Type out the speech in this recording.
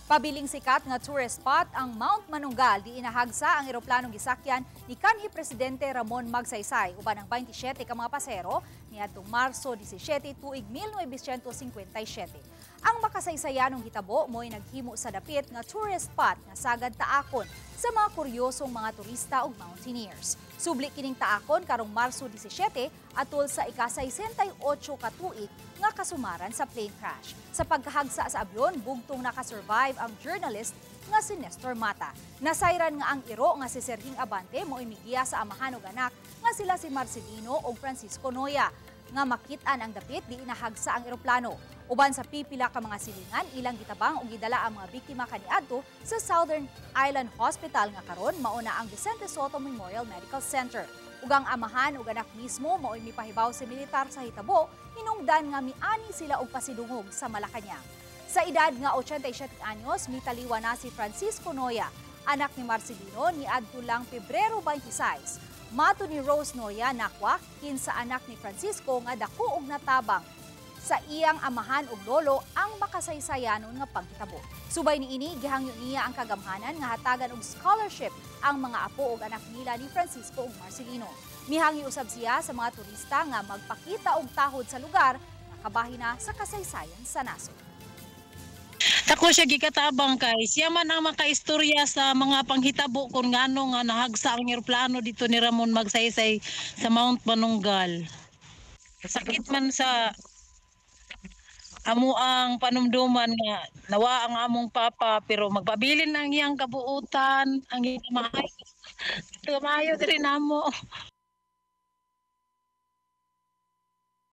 Pabiling sikat nga tourist spot ang Mount Manunggal di inahagsa ang eroplanong gisakyan ni kanhi Presidente Ramon Magsaysay uban ang 27 ka mga pasahero niadtong Marso 17 tuig 1957. Ang makasaysayanong hitabo mo'y naghimo sa dapit nga tourist spot nga sagad taakon sa mga kuryosong mga turista ug mountaineers. Subli kining taakon karong Marso 17 atol sa ika-68 ka tuig nga kasumaran sa plane crash. Sa pagkahagsa sa abyon, bugtong nakasurvive ang journalist nga si Nestor Mata. Nasayran nga ang iro nga si Serging Abante mo'y migiya sa amahan ug anak nga sila si Marcelino ug Francisco Noya nga makit-an ang dapit di inahagsa ang eroplano. Uban sa pipila ka mga silingan, ilang gitabang ug gidala ang mga biktima kaniadto sa Southern Island Hospital nga karon mao na ang Vicente Sotto Memorial Medical Center. Ug ang amahan ug anak mismo mao'y mipahibaw sa militar sa hitabo hinungdan nga miani sila og pasidungog sa Malacañang. Sa edad nga 87 anyos, mitaliwa na si Francisco Noya, anak ni Marcelino, niadto lang Pebrero 26. Mato ni Rose Noya nakwa kinsa anak ni Francisco nga dako og natabang sa iyang amahan ug lolo ang makasaysayanon nga panghitabo. Subay niini, gihangyo niya ang kagamhanan nga hatagan og scholarship ang mga apo ug anak nila ni Francisco ug Marcelino. Mihangyo usab siya sa mga turista nga magpakita og tahod sa lugar nga kabahin na sa kasaysayan sa nasod. Dako siya gikatabang kay siya man ang makaistorya sa mga panghitabo kung ngano nga nahagsa ang eroplano dito ni Ramon Magsaysay sa Mount Manunggal. Sakit man sa amo ang panumduman nga nawa ang among papa, pero magpabilin ang iyang kabuutan, ang iyang maayo. Maayo diri namo.